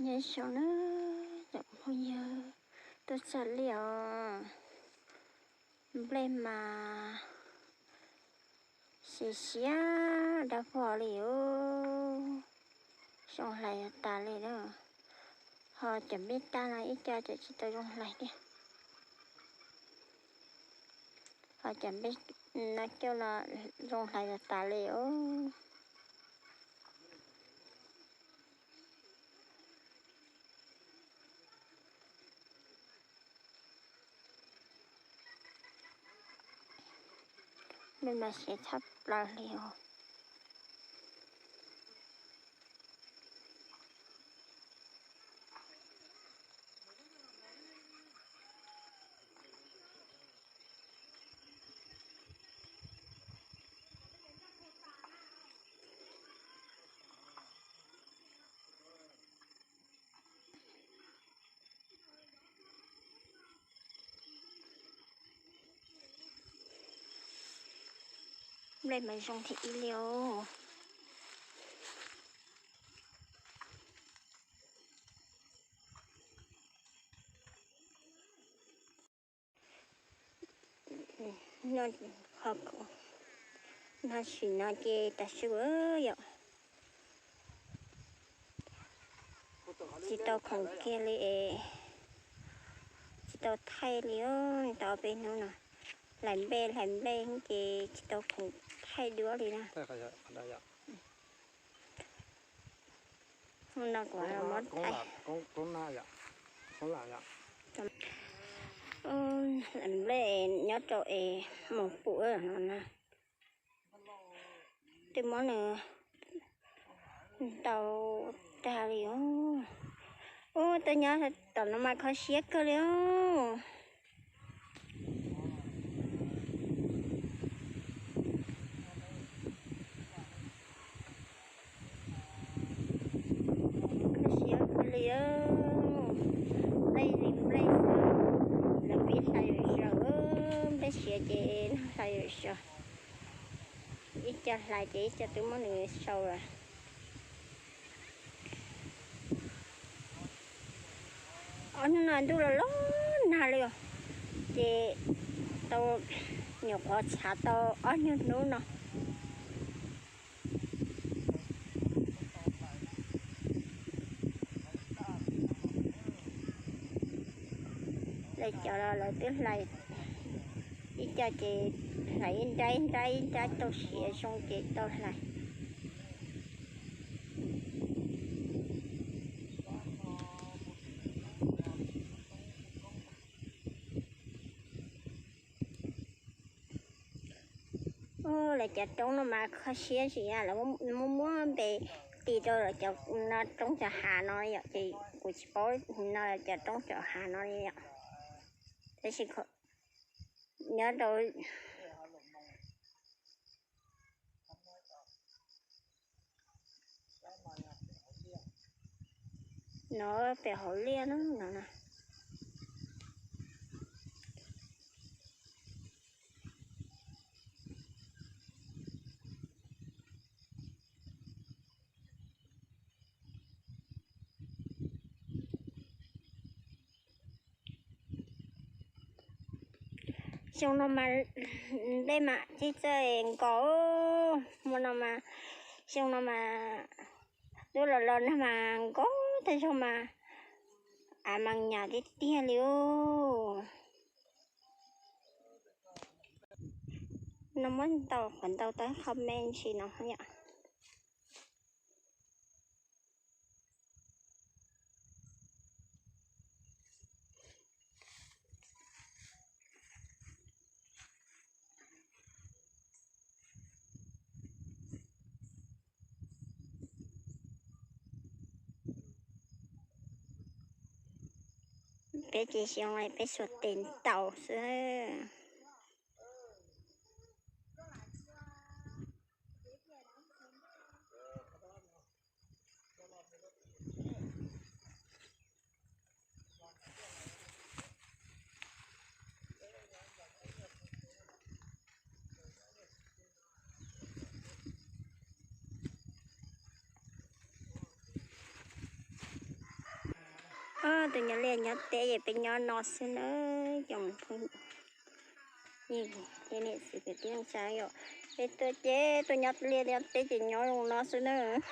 Nyob zoo na, cov phooj ywg, tuaj txog li os. Nplej mas siav siav dab vog li os. Zoo hlais tas li na. Ho cov nplej tag no ib co tseem tsis tau zoo hlais thiab. Ho cov nplej no coj los zoo hlais tas tas li os. Nplej mas siav tshaj plaws li os. Nplej mas zoo thiab ib li os. No, sim no ces tav su yom, tsis tau khoom kiag li, tsis tau thaij li os. Tau peb hnub no hlais nplej hlais nplej ces tsis tau khoom thaij duab li na. Hnub no kuv muab thaij hlais nplej nyob rau es mus pum no na. Twb muab nws ntau tag li os. Ub, tuaj nyob tom no mas kho siab kawg li os. Kho siab kawg li os. Nplej li nplej xwb, lawv pib hlais yuav zaws, nplej siav ces hlais yuav zaws. Ib co hlais ces ib co twb muab nws sau lawm. Ob hnub no ntuj los los nag li os, ces tau nyuam qhuav tshav tau ob nyuag hnub no. Lawv cov los lawv twb hlais, ib co ces hlais ib nrab ib nrab ib nrab tau siav zoo ces tau hlais. Lawv cov roob no mas kho siab zim, lawv muab muab npe tis rau lawv cov no roob cov hav no yom, ces kuv tsis paub no cov roob cov hav no li yom. Tab sis nyob rau no pem hauv liaj no no. Xyoo no mas nplej mas txawj txawj nkaus, hmo no mas, xyoo no mas lub los los nag mas nkaus tag zog mas av mas nyam tiag tiag li os. No muab ntau qhov ntau tau qhov me ntsis no yom. Peb ces xyoo no peb xuas tes ntaus xwb. Tus nyob liaj nyob teb ces peb nyob no xwb nawb. Cov niam txiv kwv tij neej tsa yom, peb tuaj ces tus nyob liaj nyob teb ces nyob zoo no xwb nawb.